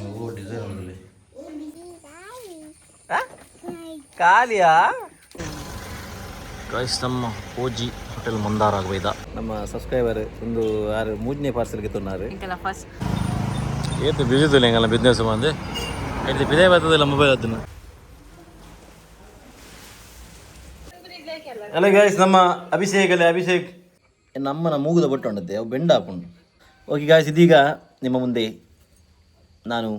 ಓ design ಉಂಡಲ್ಲಿ ಖಾಲಿಯಾ. Guys, ನಮ್ಮ ಓಜಿ hotel ಮಂದಾರ ಆಗಬೇದ. ನಮ್ಮ subscriber ಒಂದು ಆರು ಮೂರನೇ ಪಾರ್ಸಲ್ಗೆ ತೊನ್ನಾರು. ಇಂಕೆಲ್ಲ ಫಸ್ಟ್. ಏತು ಬಿಜಿದಿಲ್ಲ ಎಂಗಲ್ಲ ಬಿಸ್ನೆಸ್ ಬಂದು ಐದು ಬಿದೇ ಬರ್ತದಿಲ್ಲ ಮೊಬೈಲ್ ಅದನ್ನು. ಹಲೋ ಗಾಯ್ಸ್, ನಮ್ಮ ಅಭಿಷೇಕ್ ಅಲ್ಲಿ ಅಭಿಷೇಕ್ ನಮ್ಮನ ಮೂಗುದ ಬೊಟ್ಟು ಉಂಡತ್ತೆ, ಅವು ಬೆಂಡ ಹಾಪುಂಡು. ಓಕೆ ಗಾಯ್ಸ್, ಇದೀಗ ನಿಮ್ಮ ಮುಂದೆ ನಾನು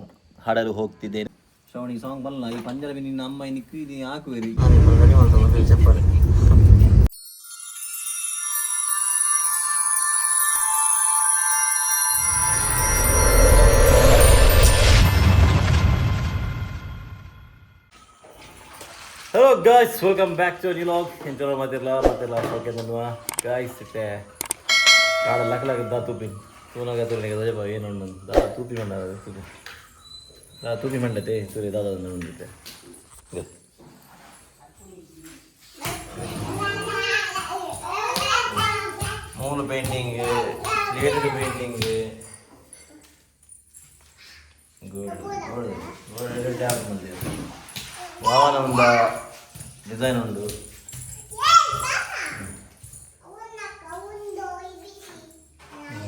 ಹಾಡಲು ಹೋಗ್ತಿದ್ದೇನೆ. ಶ್ರವಣಿ ಸಾಂಗ್ ಬಲ್ಲ. ಈ ಪಂಜರ ನಿನ್ನ ಅಮ್ಮ ನಿಕ್ಕು ಇದು ಹಾಕುವಿರಿ. చెప్పాలి. Hello guys, welcome back to new vlog. ಎಂಚಲ ಮಾತಿರ್ಲ ಮಾತಿರ್ಲ ಓಕೆ ಧನ್ಯವಾ ಗಾಯ್ಸ್. ಇಟ್ಟೆ ಕಾಡ ಲಕ್ಕ ಲಕ್ಕ ದಾ ತೂಪಿನ್ ತೂನಾಗ ತೂರಿನ ದಜ ಏನು ಉಂಡು ದಾ ತೂಪಿ ಮಂಡ ತೂಪಿ ದಾ ತೂಪಿ ಮಂಡತೆ ತೂರಿ ದಾದ ಉಂಡಿತ್ತೆ. ಮೂಲು painting, slated painting, gold gold gold tap ಬಂದಿದೆ. ವಾವನ ಒಂದ ಡಿಸೈನ್ ಉಂಡು.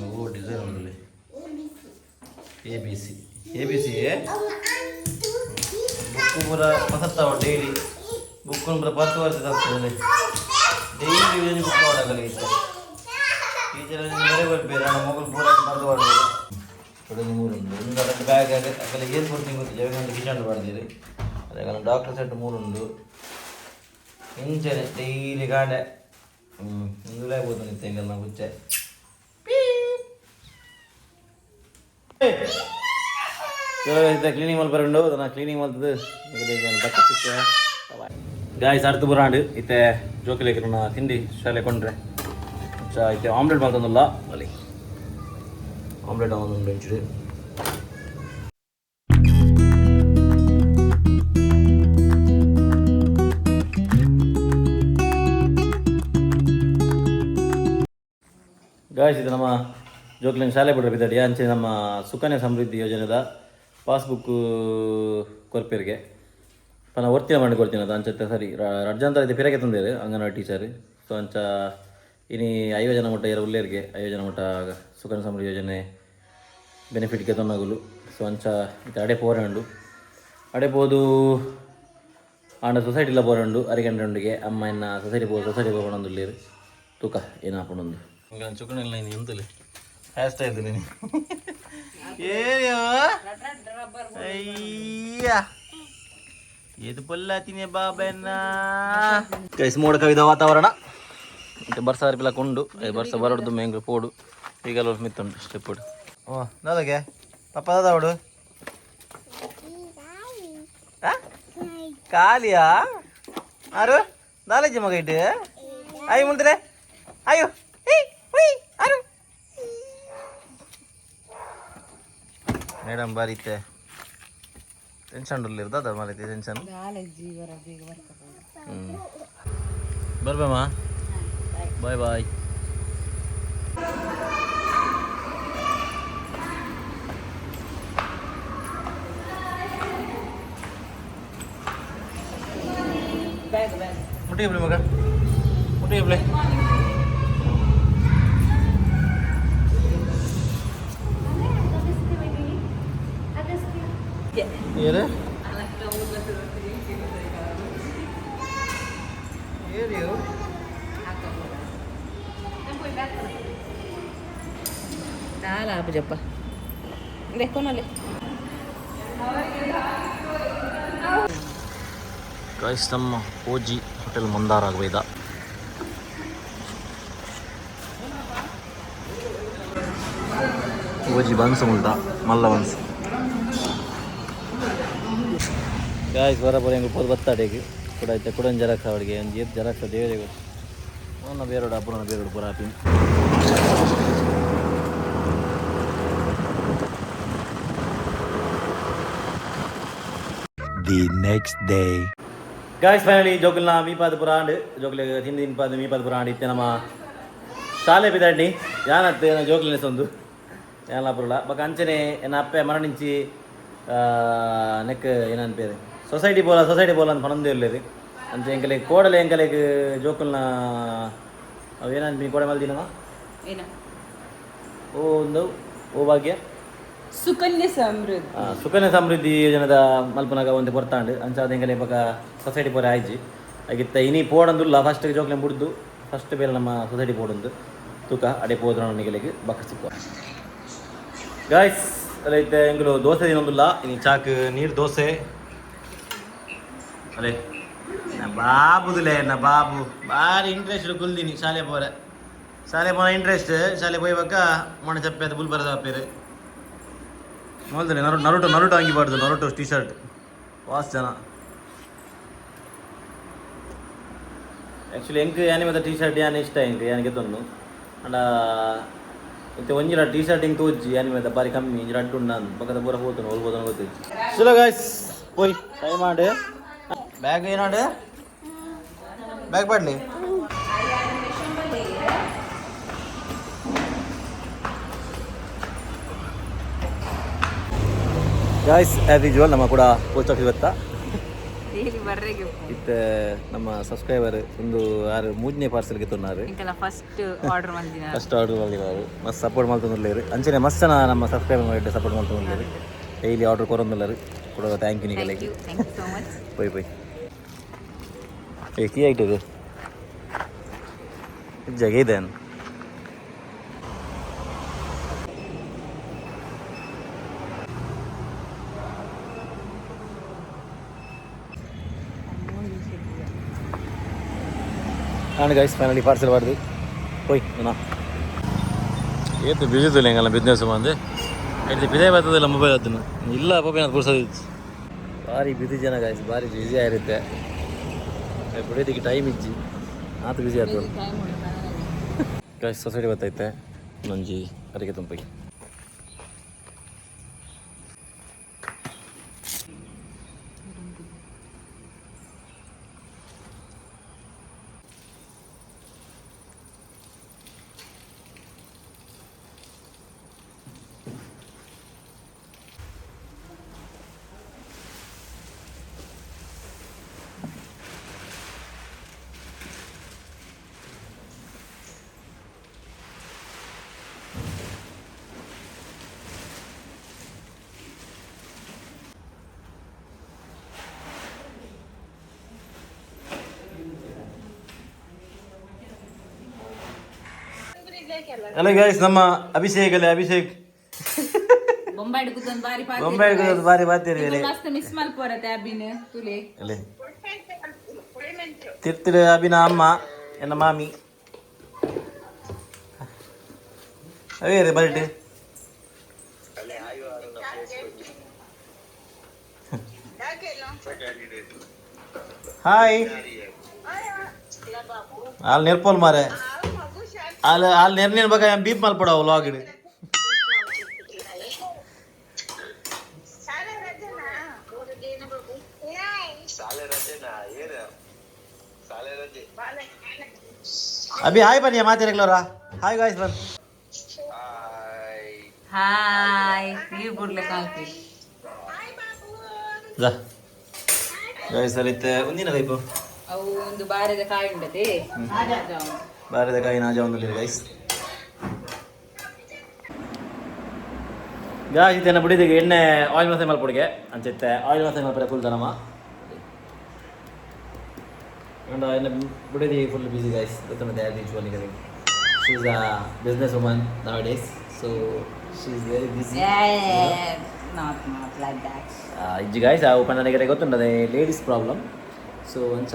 ಓ design ಉಂಡಲ್ಲಿ. A B C, A B C. Book ಪೂರ ಪಸತ್ತಾವ. ಡೈಲಿ ಬುಕ್ ಪೂರ 10 ವರ್ಷದ ಆಗ್ತದೆ. ಡೈಲಿ ಬುಕ್ ಮಾಡಾಗಲ್ಲ ಇತ್ತ. ಟೀಚರ್ ಬರೇ ಬರ್ಬೇರೆ ಮಗು ಪೂರ ಬಂದು ಮಾಡ್ಬೇಕು. ಒಂದು ಮೂರು ಉಂಡು, ಒಂದು ಎರಡು ಬ್ಯಾಗ್ ಅಗಲ ಏರ್ ಕೊಡ್ತೀನಿ ಗೊತ್ತಿಲ್ಲ. ಒಂದು ಕಿಚನ್ ಮಾಡಿದ್ದೀರಿ. ಅದೇ ಡಾಕ್ಟರ್ ಸೆಟ್ ಮೂರು ಉಂಡು. ಇಂಚನೆ ಡೈಲಿ ಕಾಂಡೆ ಹ್ಞೂ ಇಂದುಲೇ ಹೋಗ್ಬೋದು ನಿತ್ಯ ಹಿಂಗೆಲ್ಲ ಹುಚ್ಚೆ. ಕ್ಲೀನಿಂಗ್ ಮಲ್ಪರುಂಡು. ಅದನ್ನ ಕ್ಲೀನಿಂಗ್ ಮಲ್ತದ್ದು. ಗಾಯ್ಸ್, ಅರ್ಥ ಬುರಾಂಡ್ ಇತ್ತೆ ಜೋಕಿಲೇಕ ತಿಂಡಿ ಶಾಲೆ ಕೊಂಡ್ರೆ ಚಾ ಇತ್ತೆ ಆಮ್ಲೆಟ್ ಮಲ್ತೊಂದುಲ್ಲ ಅಲ್ಲಿ. ಆಮ್ಲೆಟ್ ಒಂದು ಬೆಂಚು. ಗಾಯ್ಸ್, ಇದು ನಮ್ಮ ಜೋಕ್ಲಿನ ಶಾಲೆ ಬಿಡ್ರೆ ಬಿದ್ದಡಿ. ಅಂಚೆ ನಮ್ಮ ಸುಕನ್ಯಾ ಸಮೃದ್ಧಿ ಯೋಜನೆದ ಪಾಸ್ಬುಕ್ ಕೊರ್ಪೇರಿಗೆ ಪನ ಒರ್ತಿನ ಮಾಡಿ ಕೊಡ್ತೀನಿ ಅದು. ಅಂಚೆ ಸರಿ ರಡ್ಜಂತರ ಇದು ಪಿರಗೆ ತಂದೇರು ಅಂಗನವಾಡಿ ಟೀಚರ್. ಸೊ ಅಂಚ ಇನಿ 50 ಜನ ಮುಟ್ಟ ಏರ ಉಲ್ಲೇರಿಗೆ, 50 ಜನ ಮುಟ್ಟ ಸುಕನ್ಯಾ ಸಮೃದ್ಧಿ ಯೋಜನೆ ಬೆನಿಫಿಟ್ಗೆ ತೊನ್ನಗುಲು. ಸೊ ಅಂಚ ಇತ್ತೆ ಅಡೆ ಪೋರೆ ಉಂಡು. ಅಡೆ ಪೋದು ಆಂಡ ಸೊಸೈಟಿಲ ಪೋರೆ ಉಂಡು. ಅರಿಗಂಡುಂಡಿಗೆ ಅಮ್ಮ ಎನ್ನ ಸೊಸೈಟಿ ಪೋ ಸೊಸೈಟಿ ಪೋಪಣಂದುಲ್ಲೇರು. ತೂಕ ಏನಾಪುಂಡೊಂದು. ಚುಕ್ಕಣಿಲ್ಲ ಎಂತಲೆ ಹೇರ್ ಸ್ಟೈಲ್ ನೀನು ಏನಿಯೋ. ಅಯ್ಯ, ಏದು ಪೊಲ್ಲಾತಿನಿ ಬಾಬೆನ್ನ. ಗೈಸ್, ಮೋಡ ಕವಿದ ವಾತಾವರಣ. ಮತ್ತೆ ಬರ್ಸ ಅರ್ಪಿಲ ಕೊಂಡು ಬರ್ಸ ಬರಡ್ದು ಮೇಂಗ್ ಪೋಡು. ಈಗಲ ಮಿತ್ತುಂಡು ಸ್ಟೆಪ್. ಓ ದಾದಗೆ ಪಪ್ಪ ದಾದವಡು ಖಾಲಿಯಾ ಆರು ನಾಲೆಜ್ ಮಗ ಇಟ್ಟು ಅಯ್ಯ ಮುಂದ್ರೆ ಅಯ್ಯೋ ಏಯ್ ಉಯ್ ಆರು ಮೇಡಮ್ ಬಾರಿತ್ತೆ. ಟೆನ್ಷನ್ ಇರ್ತದ ಮಾರೈತಿ ಟೆನ್ಷನ್. ಹ್ಞೂ ಬರ್ಬೇಮ್ಮ, ಬಾಯ್ ಬಾಯ್. ಮುಟ್ಟಿಗೆ ಬಿಡಿ ಮಗ, ಮುಟ್ಟಿಗೆ ಬಿಡಿ. ಏರು ಏರಿಯೋ. ದಾಲ ಆಪುಜಪ್ಪ ಲೆಕ್ಕೊನಲೆ. ಗಾಯ್ಸ್, ನಮ್ಮ ಓಜಿ ಹೋಟೆಲ್ ಮಂದಾರ ಆಗಬೇದ. ಓಜಿ ಬನ್ಸ್ ಮುಲ್ತ ಮಲ್ಲ ಬನ್ಸ್. ಗಾಯ್ಸ್, ಬರಬರ ಹೆಂಗೆ ಪೋದು ಬತ್ತಾಡೆಗೆ ಕೂಡ ಐತೆ. ಕೂಡ ಒಂದು ಜೆರಾಕ್ಸ್ ಅವಳಿಗೆ ಒಂದು ಏತ್ ಜೆರಾಕ್ಸ್ ದೇವರೇ ಗೊತ್ತು. ಅವನ ಬೇರೋಡು ಅಪ್ಪನ ಬೇರೋಡು ಪೂರ ಹಾಪಿನ. The next day. Guys, finally ಜೋಕುಲ್ನ ಮೀಪಾದ ಪುರಾಂಡ್. ಜೋಕುಲೆ ತಿಂದು ತಿನ್ಪಾದ ಮೀಪಾದ ಪುರಾಂಡ್. ಇತ್ತೆ ನಮ್ಮ ಶಾಲೆ ಪಿದಾಂಡಿ ಯಾನತ್ತು ಏನ ಜೋಕುಲಿನ ಸೊಂದು ಯಾನ ಪುರುಳ ಬೊಕ ಅಂಚನೆ ಎನ್ನ ಅಪ್ಪೆ ಮರಣಿಂಚಿ. ನೆಕ್ ಏನನ್ ಪೇರು ಸೊಸೈಟಿ ಬೋಲ ಸೊಸೈಟಿ ಬೋಲ ಅಂತ ಪಣಂದು ಇರ್ಲೇರು ಅಂಚೆ ಎಂಕಲೆಗ್ ಕೋಡಲೆ ಎಂಕಲೆಗ್ ಜೋಕುಲ್ನ ಅವು ಏನನ್ ಕೋಡೆ ಮಲ್ದಿನವ ಏನ ಓ ಒಂದು ಓ ಭಾಗ್ಯ ಸುಕನ್ಯಾ ಸಮೃದ್ಧಿ ಸುಕನ್ಯಾ ಸಮೃದ್ಧಿ ಯೋಜನೆದ ಮಲ್ಪನಾಗ ಒಂದು ಪೊರ್ತಾಂಡ್ ಅಂಚಾದ ಎಂಕಲೆ ಬೊಕ ಸೊಸೈಟಿ ಪೋರೆ ಆಯ್ಜಿ ಆಗಿತ್ತ ಇನಿ ಪೋಡಂದುಲ್ಲ ಫಸ್ಟ್ ಜೋಕ್ಲೆ ಬುಡ್ದು ಫಸ್ಟ್ ಬೇರೆ ನಮ್ಮ ಸೊಸೈಟಿ ಪೋಡಂದು ತೂಕ ಅಡೆ ಪೋದ್ರ ನಿಗಲಿಗೆ ಬಕ್ಕ ಸಿಕ್ಕುವ ಗಾಯ್ಸ್ ಅಲ್ಲ ಇತ್ತೆ ಎಂಕುಲು ದೋಸೆ ತಿನ್ನೊಂದುಲ್ಲ ಇನಿ ಚಾಕ್ ನೀರು ದೋಸೆ ಅಲೆ ನಾ ಬಾಬುದುಲೆ ನಾ ಬಾಬು ಭಾರಿ ಇಂಟ್ರೆಸ್ಟ್ ಕುಲ್ದಿನಿ ಶಾಲೆ ಪೋರೆ ಶಾಲೆ ಪೋನ ಇಂಟ್ರೆಸ್ಟ್ ಶಾಲೆ ಪೋಯ್ಬಕ್ಕ ಮೊಣ ಚಪ್ಪೆ ಅದು ಬುಲ್ ಬರದ ಅಪ್ಪೇರು ಮೊದಲೇ ನರು ನರುಟೋ ನರುಟೋ ಅಂಗಿ ಬಾರ್ದು ನರುಟೋ ಟಿ ಶರ್ಟ್ ವಾಸ್ ಜನ ಆ್ಯಕ್ಚುಲಿ ಎಂಕ್ ಯಾನಿ ಟಿ ಶರ್ಟ್ ಯಾನ್ ಇಷ್ಟ ಎಂಕ್ ಯಾನಿಗೆ ತೊಂದು ಅಂಡ ಇತ್ತೆ ಒಂಜಿರ ಟಿ ಶರ್ಟ್ ಹಿಂಗೆ ತೋಜಿ ಯಾನಿ ಬಾರಿ ಕಮ್ಮಿ ಇಂಜಿ ರಡ್ಡು ಉಂಡು ನಾನು ಪಕ್ಕದ ಪೂರ ಹೋತನು ಹೋಗ್ಬೋದು ಗೊತ್ತಿಜ್ಜಿ ಚಲೋ ಗಾಯ್ಸ್ ಪೋಯ್ ಟೈಮ್ ಮಾಡು ಬ್ಯಾಗ್ ಏನಾಡು ಬ್ಯಾಗ್ ಪಾಡ್ಲಿ ಗಾಯ್ಸ್ ಆ್ಯಸ್ ಯೂಶುವಲ್ ನಮ್ಮ ಕೂಡ ಪೋಸ್ಟ್ ಆಫೀಸ್ ಬತ್ತಾ ಡೈಲಿ ಬರ್ರೆಗೆ ಇತ್ತೆ ನಮ್ಮ ಸಬ್ಸ್ಕ್ರೈಬರ್ ಒಂದು ಆರು ಮೂಜನೇ ಪಾರ್ಸಲ್ಗೆ ತೊನ್ನಾರು ಇಂಕೆಲ್ಲ ಫಸ್ಟ್ ಆರ್ಡರ್ ಮಲ್ದಿನ ಫಸ್ಟ್ ಆರ್ಡರ್ ಮಲ್ದಿನಾರು ಮಸ್ತ್ ಸಪೋರ್ಟ್ ಮಲ್ತೊಂದುಲ್ಲೇರು ಅಂಚನೆ ಮಸ್ತ್ ಜನ ನಮ್ಮ ಸಬ್ಸ್ಕ್ರೈಬರ್ ಸಪೋರ್ಟ್ ಮಲ್ತೊಂದುಲ್ಲೇರು ಡೈಲಿ ಆರ್ಡರ್ ಕೊರೊಂದುಲ್ಲೇರು ಕೂಡ thank you ನಿಗಲಿಗೆ thank you so much ಪೋಯ್ ಪೋಯ್ ಏ ಕೀ ಆಯ್ತು ಜಗ ಇದೆ ನಾನು ಗೈಸ್ ಫೈನಲಿ ಪಾರ್ಸಲ್ ಮಾಡ್ದು ಹೋಯ್ ನಾ ಏತು ಬಿಜಿದಿಲ್ಲ ಎಂಗಲ್ಲ ಬಿಸ್ನೆಸ್ ಬಂದು ಇಡ್ಲಿ ಬಿಜೆ ಬರ್ತದಿಲ್ಲ ಮೊಬೈಲ್ ಅದನ್ನು ಇಲ್ಲ ಪಪ್ಪ ಪುರ್ಸೋದಿತ್ತು ಭಾರಿ ಬಿಸಿ ಜನ ಗಾಯ್ಸ್ ಭಾರಿ ಬಿಸಿ ಆಗಿರುತ್ತೆ ಬಿಡೋದಕ್ಕೆ ಟೈಮ್ ಇಜ್ಜಿ ಆತು ಬಿಸಿ ಆಯ್ತು ಗಾಯ್ಸ್ ಸೊಸೈಟಿ ಬರ್ತೈತೆ ನಂಜಿ ಅಡಿಗೆ ತುಂಬಿಗೆ ಹಲೋ ಗಾಯ್ಸ್ ನಮ್ಮ ಅಭಿಷೇಕ್ ಅಲ್ಲೇ ಅಭಿಷೇಕ್ ಬೊಂಬಾಯಿ ಹಿಡ್ಕುದೊಂದು ಬಾರಿ ಪಾತೆ ಬೊಂಬೈ ಹಿಡ್ಕುದೊಂದು ಬಾರಿ ಪಾತೆರಿ ಅಲೆ. ಮಸ್ತ್ ಮಿಸ್ ಮಲ್ಪೋರತೆ ಅಬಿನ್ ತುಲೆ ಅಲ್ಲೇ ತಿರ್ತಿಡು ಅಭಿನ ಅಮ್ಮ ಎನ್ನ ಮಾಮಿ ಅವೇ ರೀ ಬರಟೆ ಹಾಯ್ ಅಲ್ಲಿ ನೆರ್ಪೋಲ್ ಮಾರೆ ಅಲ್ಲಿ ಅಲ್ಲಿ ನೆರ್ನೇನು ಬಗ ಬೀಪ್ ಮಲ್ಪಡವು ಲಾಗ್ ಇಡು ಅಭಿ ಹಾಯ್ ಬನ್ನಿ ಮಾತಾಡಗ್ಲವ್ರ ಹಾಯ್ ಗಾಯ್ಸ್ ಬನ್ ಹಾಯ್ ನೀರು ಬಿಡ್ಲಿಕ್ಕೆ ಹಾಕಿ ಜಾ ಗಾಯ್ಸ್ ಅಲ್ಲಿತ್ತೆ ಒಂದಿನ ಕೈಪು ಅವು ಒಂದು ಬಾರದ ಕಾಯಿ ಉಂಡತೆ ಬಾರದ ಕಾಯಿ ನಾಜ ಒಂದು ಗೈಸ್ ಗಾಯ್ಸ್ ಇದನ್ನ ಬಿಡಿದಿಗೆ ಎಣ್ಣೆ ಆಯಿಲ್ ಮಸಾಲೆ ಮಲ್ಪೊಡಿಗೆ ಅಂಚೆತ್ತೆ ಆಯಿಲ್ ಮಸಾಲೆ ಮಲ್ಪಡೆ ಫುಲ್ ದನಮ ಅಂಡ್ ಎನ್ನ ಬಿಡಿದಿ ಫುಲ್ ಬಿಸಿ ಗೈಸ್ ಗೊತ್ತುಂಟು as usual she is a business woman nowadays so she is very busy not not like that ಇಜ್ಜಿ ಗಾಯ್ಸ್ ಆ ಉಪನಗರೆ ಗೊತ್ತುಂಟದೆ ಲೇಡೀಸ್ ಪ್ರಾಬ್ಲಮ್ ಸೊ ಒಂಚ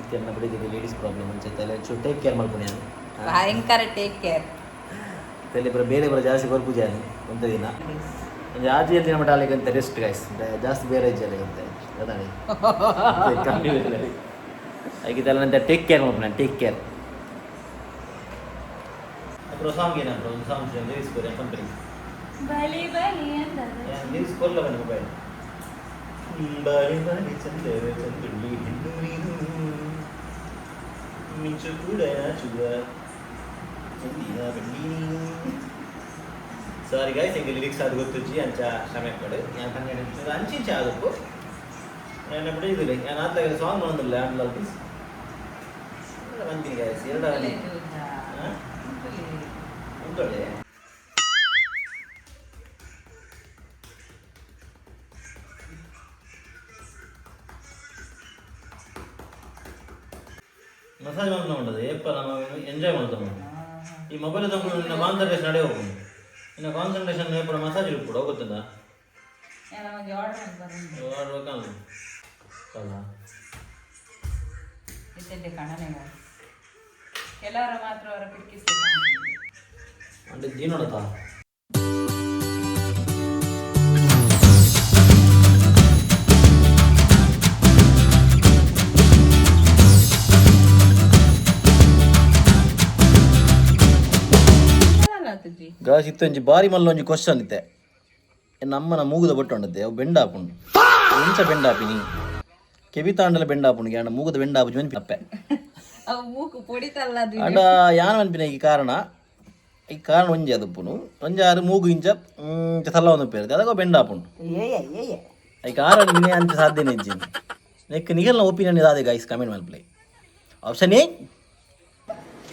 ಇತ್ತೆಲ್ಲ ಬಿಡಿದಿಗೆ ಲೇಡೀಸ್ ಪ್ರಾಬ್ಲಮ್ ಅಂಚೆ ತಲೆ ಚೂರು ಟೇಕ್ ಕೇರ್ ಮಲ್ಪುಣಿ ನಾನು ಭಯಂಕರ ಟೇಕ್ ಕೇರ್ ತಲೆ ಪೂರ ಬೇರೆ ಪೂರ ಜಾಸ್ತಿ ಕೊರ್ಪುಜಿ ಒಂತ ದಿನ ಒಂಜಿ ಆಜಿ ದಿನ ಮಟ್ಟ ಅಲ್ಲಿಗಂತೆ ರೆಸ್ಟ್ ಗಾಯ್ಸ್ ಜಾಸ್ತಿ ಬೇರೆ ಇಜ್ಜಿ ಅಲ್ಲಿಗಂತೆ ಅದಾನೆ ಕಮ್ಮಿ ಬೇರೆ ಅದಕ್ಕೆ ನಂತರ ಟೇಕ್ ಕೇರ್ ಮಲ್ಪುಣ ಟೇಕ್ ಕೇರ್ ಅப்புறம் ಸಾಂಗ್ ಏನಪ್ಪ ಒಂದು ಸಾಂಗ್ ಲಿರಿಕ್ಸ್ ಕೊರಿ ಕಂಪನಿ ಬಲಿ ಬಲಿ ಅಂತ ಲಿರಿಕ್ಸ್ ಕೊರಲ ಬನ್ನಿ ಮೊಬೈಲ್ ಬಾರಿ ಬಾರಿ ಚಂದವ ಚಂದುಳ್ಳಿ ಹೆಣ್ಣು ನೀನು ಮಿಂಚು ಕೂಡ ಚುವ ಚಂದಿನ ಬೆಳ್ಳಿ ನೀನು ಸಾರಿ ಗಾಯ್ಸ್ ಎಂಗೆ ಲಿರಿಕ್ಸ್ ಅದು ಗೊತ್ತುಜ್ಜಿ ಅಂಚ ಕ್ಷಮೆ ಪಡು ഞാൻ ಕನ್ನಡ ಇದು ಅಂಚಿಂಚ ಆದಪ್ಪು ನಾನು ಬಿಡಿದಿಲ್ಲ. ನಾನು ಆತಗೆ ಸಾಂಗ್ ಬಂದಿಲ್ಲ ಆಂಡ್ಲ ಪ್ಲೀಸ್ ಬಂತೀನಿ ಗಾಯ್ಸ್ ಎರಡು. ಉಂಟೊಳ್ಳೆ ಮಸಾಜ್ ಮಾಡ್ತಾ ಉಂಟದು ಏಪ್ಪ ನಮ್ಮ ಎಂಜಾಯ್ ಮಾಡ್ತಾ ಉಂಟು. ಈ ಮೊಬೈಲ್ ತಗೊಂಡು ನಿನ್ನ ಕಾನ್ಸಂಟ್ರೇಷನ್ ಅಡೆ ಹೋಗುದು. ನಿನ್ನ ಕಾನ್ಸಂಟ್ರೇಷನ್ ಏಪಡ ಮಸಾಜ್ ಇಟ್ಬಿಡು ಹೋಗುತ್ತದ. ಆರ್ಡರ್. ಅಲ್ಲ. ಕಣನೆ ಕೆಲವರು ಮಾತ್ರ ಅವರ ಕಿಟಕಿಸ್ತೆ. ಅಂದ್ರೆ ದೀನೋಡತಾ. ಗಾಯ್ಸ್, ಇತ್ತೊಂಜಿ ಬಾರಿ ಮಲ್ಲೊಂಜಿ ಕ್ವಶನ್ ಇತ್ತೆ. ನಮ್ಮನ ಮೂಗುದ ಬೊಟ್ಟು ಉಂಡತೆ, ಅವು ಬೆಂಡ ಆಪುಂಡು. ಎಂಚ ಬೆಂಡ ಆಪಿನಿ? ಕೆವಿ ತಾಂಡಲ ಬೆಂಡ ಆಪುಂಡು ಆಂಡ ಮೂಗುದ ಬೆಂಡ ಆಪುಜಿ ಮನ್ಪಿ ಅಪ್ಪೆ. ಅವು ಮೂಕು ಪೊಡಿತಲ್ಲ ಅದು. ಅಂಡ ಯಾನ್ ಮನ್ಪಿನ ಈ ಕಾರಣ, ಈ ಕಾರಣ ಒಂಜಿ ಅದಪ್ಪುನು ಒಂಜಿ ಆರು ಮೂಗು ಇಂಚ ಇಂಚ ತಲ್ಲ ಒಂದು ಪೇರುತ್ತೆ, ಅದಕ್ಕೆ ಬೆಂಡ ಆಪುಂಡು. ಏ ಏ. ಈ ಕಾರಣ ನಿನ್ನೆ ಅಂಚ ಸಾಧ್ಯನೇ ಇಜ್ಜಿ. ನೆಕ್ ನಿಗಲ್ನ ಒಪಿನಿಯನ್ ಇದಾದೆ ಗೈಸ್, ಕಮೆಂಟ್ ಮಲ್ಪ್ಲೆ. ಆಪ್ಷನ್ ಎ,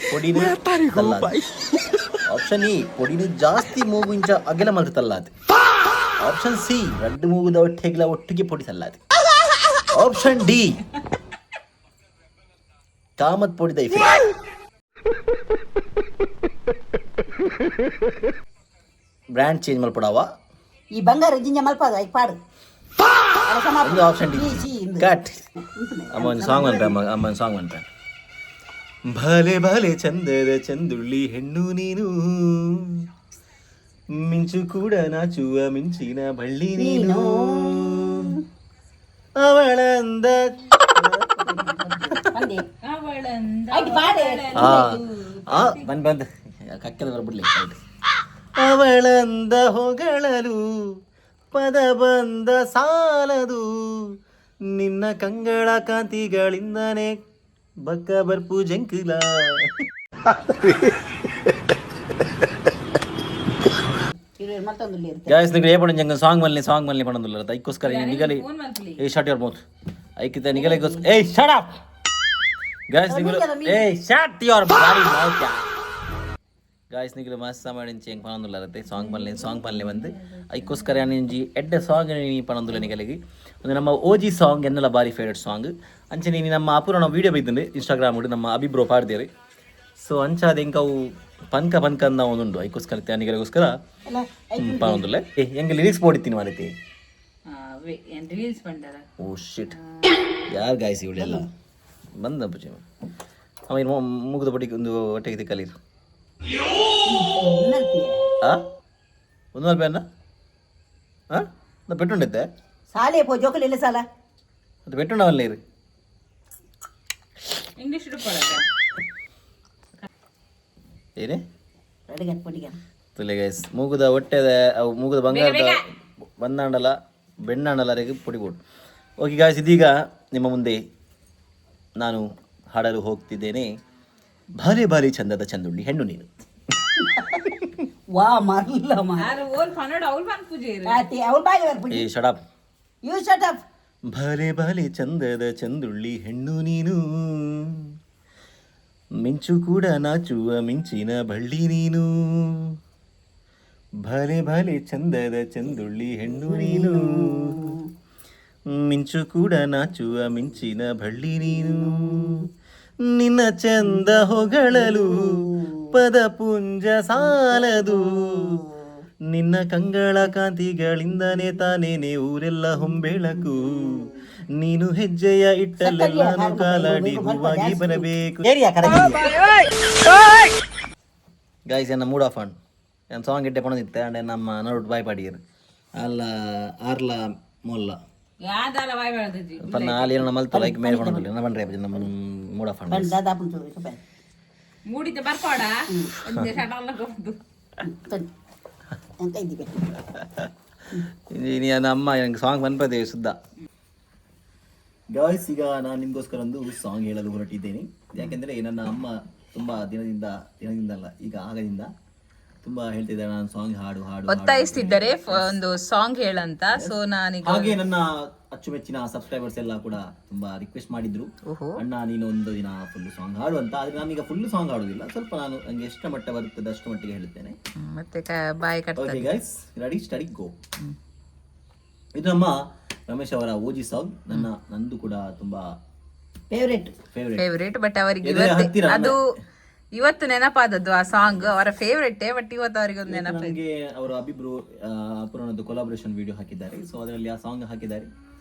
ಪೊಡಿನ, ಆಪ್ಷನ್ ಇ, ಪೊಡಿನ ಜಾಸ್ತಿ ಮೂಗು ಇಂಚ ಅಗೆಲ ಮಲ್ತು ತಲ್ಲಾತೆ, ಆಪ್ಷನ್ ಸಿ, ರಡ್ಡು ಮೂಗುದ ಒಟ್ಟಿಗೆಲ ಒಟ್ಟಿಗೆ ಪೊಡಿ ತಲ್ಲಾತೆ, ಆಪ್ಷನ್ ಡಿ, ಕಾಮತ್ ಪೊಡಿದ ಇಫೆಕ್ಟ್. ಬ್ರ್ಯಾಂಡ್ ಚೇಂಜ್ ಮಲ್ಪಡಾವ. ಈ ಬಂಗಾರ ಜಿಂಜ ಮಲ್ಪಾದ ಐಕ್ ಪಾಡು. ಒಂದು ಆಪ್ಷನ್ ಡಿ. ಕಟ್. ಅಮ್ಮ ಒಂದು ಸಾಂಗ್ ಅನ್ಪೆ. ಅಮ್ಮ, ಅಮ್ಮ ಒಂದು ಸಾಂಗ್ ಅನ್ಪೆ. ಭಲೆ ಭಲೆ ಚಂದದ ಚಂದುಳ್ಳಿ ಹೆಣ್ಣು ನೀನು, ಮಿಂಚು ಕೂಡ ನಾಚುವ ಮಿಂಚಿನ ಬಳ್ಳಿ ನೀನು, ಅವಳಂದ ಅವಳಂದ. ಐಕ್ ಪಾಡು. ಆ ಆ ಬಂದ್ ಬಂದ್ ಕಕ್ಕೆದ ಬರ್ಬಿಡ್ಲಿ. ಅವಳಂದ ಹೊಗಳಲು ಪದ ಬಂದ ಸಾಲದು, ನಿನ್ನ ಕಂಗಳ ಕಾಂತಿಗಳಿಂದನೇ ಬಕ್ಕ ಬರ್ಪು ಜಂಕುಲ. ಇರು ಮತ್ತೊಂದು ಇರುತ್ತೆ. ಗಾಯ್ಸ್, ನೀವು ಏಪಣ ಜಂಗ ಸಾಂಗ್ ಮಲ್ಲಿ ಸಾಂಗ್ ಮಲ್ಲಿ ಪಣಂದುಲ್ಲ ಐಕ್ಕೋಸ್ಕರ ನಿಗಲಿ. ಫೋನ್ ಮಲ್ಪಲಿ. ಏ, ಶಟ್ your mouth. ಐಕಿತ ನಿಗಲಿಗೋಸ್ಕರ. ಏಯ್, ಶಟ್ ಅಪ್. ಗಾಯ್ಸ್, ನಿಗಲು, ಏಯ್, shut your body mouth. Guys, ನಿಗಲು ಮಸ್ತ್ ಮಾಡಿಂಚಿ ಹೆಂಗೆ ಪಣಂದುಲ್ಲ ಸಾಂಗ್ ಮಲ್ಲಿ ಸಾಂಗ್ ಪನ್ಲೆ ಬಂದು ಐಕ್ಕೋಸ್ಕರ ಇಂಜಿ ಎಡ್ಡೆ ಸಾಂಗ್ ನೀ ಪಣಂದುಲ್ಲ ನಿಗಲಿಗೆ. ಒಂದು ನಮ್ಮ ಓಜಿ ಸಾಂಗ್ ಎನ್ನೆಲ್ಲ ಬಾರಿ ಫೇವ್ರೇಟ್ ಸಾಂಗ್. ಅಂಚೆ ನೀನು ನಮ್ಮ ಅಪೂರ್ಣ ವೀಡಿಯೋ ಬೈತಂದೆ ಇನ್ಸ್ಟಾಗ್ರಾಮ್ ನಮ್ಮ ಅಭಿಬ್ರೋ ಪಾಡ್ದೇರಿ. ಸೊ ಅಂಚಾದ ಎಂಕವು ಪನ್ಕ ಪನ್ಕ ಅಂದ ಒಂದುಂಡು. ಐಕ್ಕೋಸ್ಕರ ನಿಗಲಿಗೋಸ್ಕರ ಅಲ್ಲ. ಪಣಂದುಲ್ಲ. ಏ, ಹೆಂಗೆ ಲಿರಿಕ್ಸ್ ಬೋಡಿತ್ತೀನಿ ಮಾರೈತಿ. ರೀಲ್ಸ್ ಬಂದಾರ. ಓ ಶಿಟ್, ಯಾರು ಗಾಯ್ಸ್ ಇವಳೆಲ್ಲ ಬಂದ ಪೂಜೆ ಅವ ಮುಗಿದ ಪಟ್ಟಿಗೆ ಒಂದು ಹೊಟ್ಟೆಗೆ ತಿಕ್ಕಲಿರು. ಆ ಒಂದು ರೂಪಾಯಿ ಅನ್ನ ಹಾಂ ನಾ ಪೆಟ್ಟುಂಡಿದ್ದೆ. ಸಾಲೆ ಪೋ ಜೋಕಲಿ ಇಲ್ಲ ಸಾಲ. ಅದು ಪೆಟ್ಟುಂಡವಲ್ಲ ಇರು. ಇಂಗ್ಲಿಷ್ ಹಿಡ್ಕೊಳಕ. ಏನೇ? ಅಡುಗೆ ಪೊಡಿಗೆ. ತುಲೆ ಗೈಸ್, ಮೂಗುದ ಹೊಟ್ಟೆದ ಅವು ಮೂಗುದ ಬಂಗಾರದ ಬಂದಾಂಡಲ ಬೆಣ್ಣಾಂಡಲರಿಗೆ ಪೊಡಿಬೋಡು. ಓಕೆ ಗಾಯ್ಸ್, ಇದೀಗ ನಿಮ್ಮ ಮುಂದೆ ನಾನು ಹಾಡಲು ಹೋಗ್ತಿದ್ದೇನೆ ಭಾರಿ ಭಾರಿ ಚಂದದ ಚಂದುಳ್ಳಿ ಹೆಣ್ಣು ನೀನು. ವಾ ಮರ್ಲ ಮಾ. ಆರು ಓಲ್ ಪನ್ನಡ ಅವ್ಲು ಬಂದ್ ಪೂಜೆ ಇರು. ಆತಿ ಅವಳು ಬಾಯಿ ಬರ್ಪುಜಿ. ಏ, shut up. You shut up. ಭಲೆ ಭಲೆ ಚಂದದ ಚಂದುಳ್ಳಿ ಹೆಣ್ಣು ನೀನು, ಮಿಂಚು ಕೂಡ ನಾಚುವ ಮಿಂಚಿನ ಬಳ್ಳಿ ನೀನು, ಭಲೆ ಭಲೆ ಚಂದದ ಚಂದುಳ್ಳಿ ಹೆಣ್ಣು ನೀನು, ಮಿಂಚು ಕೂಡ ನಾಚುವ ಮಿಂಚಿನ ಬಳ್ಳಿ ನೀನು, ನಿನ್ನ ಚಂದ ಹೊಗಳಲು ಪದ ಪುಂಜ ಸಾಲದು, ನಿನ್ನ ಕಂಗಳ ಕಾಂತಿಗಳಿಂದನೇ ತಾನೇನೆ ಊರೆಲ್ಲ ಹೊಂಬೆಳಕು, ನೀನು ಹೆಜ್ಜೆಯ ಇಟ್ಟಲ್ಲೆಲ್ಲಾನು ಕಾಲಾಡಿ ಹೂವಾಗಿ ಬರಬೇಕು. ಗಾಯ್ಸ್, ಎನ್ನ ಮೂಡ್ ಆಫ್ ಆಂಡ್ ನಾನು ಸಾಂಗ್ ಇಟ್ಟೆ ಪಣದಿತ್ತೆ ಅಂಡ್ ನಮ್ಮ ನಡುಟ್ ಬಾಯ್ ಪಾಡಿಯರು ಅಲ್ಲ ಆರ್ಲ ಮೊಲ್ಲ. ಯಾವ್ದಲ್ಲ ಬಾಯ್ ಬೆಳೆದಿದ್ವಿ. ಪನ್ನ ಅಲ್ಲಿ ಏನೋ ಮಲ್ತು ಲೈಕ್ ಮೇಲೆ ಪಣದಿಲ್ಲ ನಮ್ಮ ಬಂದ್ರೆ ನಮ್ಮ ಮೂಡ್ ಆಫ್ ಆಂಡ್. ದಾದಾ ಪುಂಚು. ಮೂಡಿದ್ದ ಬರ್ಕೋಡ ಒಂದು ಸಡನ್ ಕೊಡ್ದು. ಎಂತ ಇದ್ದೀವಿ? ನಮ್ಮ ನನಗೆ ಸಾಂಗ್ ಪನ್ಪದೆ ಸುದ್ದ. ಗಾಯ್ಸ್, ಈಗ ನಾನು ನಿಮಗೋಸ್ಕರ ಒಂದು ಸಾಂಗ್ ಹೇಳಲು ಹೊರಟಿದ್ದೇನೆ. ಯಾಕೆಂದರೆ ನನ್ನ ಅಮ್ಮ ತುಂಬ ದಿನದಿಂದ, ದಿನದಿಂದಲ್ಲ, ಈಗ ಆಗದಿಂದ ತುಂಬಾ ಹೇಳ್ತಿದ್ದಾರೆ, ನಾನು ಸಾಂಗ್ ಹಾಡು ಹಾಡು ಹಾಡು. ಒತ್ತಾಯಿಸ್ತಿದ್ದಾರೆ ಒಂದು ಸಾಂಗ್ ಹೇಳಂತ. ಸೊ ನಾನೀಗ ಹಾಗೆ ನನ್ನ ಅಚ್ಚುಮೆಚ್ಚಿನ ಸಬ್ಸ್ಕ್ರೈಬರ್ಸ್ ಎಲ್ಲ ಕೂಡ ತುಂಬಾ ರಿಕ್ವೆಸ್ಟ್ ಮಾಡಿದ್ರು, ಅಣ್ಣ ನೀನು ಒಂದು ದಿನ ಫುಲ್ ಸಾಂಗ್ ಹಾಡು ಅಂತ. ಆದ್ರೆ ನಾನೀಗ ಫುಲ್ ಸಾಂಗ್ ಹಾಡುದಿಲ್ಲ, ಸ್ವಲ್ಪ ನಾನು ನಂಗೆ ಎಷ್ಟು ಮಟ್ಟ ಬರುತ್ತದೆ ಅಷ್ಟು ಮಟ್ಟಿಗೆ ಹೇಳುತ್ತೇನೆ. ಮತ್ತೆ ಬಾಯಿ ಕಟ್. Okay guys, ready, steady, go. ಇದು ನಮ್ಮ ರಮೇಶ್ ಅವರ ಓಜಿ ಸಾಂಗ್. ನಂದು ಕೂಡ ತುಂಬಾ ಫೇವ್ರೇಟ್. ಫೇವರೇಟ್. ಫೇವ್ರೇಟ್, ಬಟ್ ಅವರಿಗೆ ಎದೆಯ ಇವತ್ತು ಹತ್ತಿರ. ಅದು ಇವತ್ತು ನೆನಪಾದದ್ದು. ಆ ಸಾಂಗ್ ಅವರ ಫೇವ್ರೇಟೇ, ಬಟ್ ಇವತ್ತು ಅವರಿಗೆ ಒಂದು ನೆನಪು. ನನಗೆ ಅವರ ಅಭಿಬ್ರು ಅಪೂರ್ಣದ್ದು ಕೊಲಾಬ್ರೇಷನ್ ವಿಡಿಯೋ ಹಾಕಿದ್ದಾರೆ. ಸೊ ಅದರಲ್ಲಿ ಆ ಸಾಂಗ್ ಹಾಕಿದ್ದಾರೆ.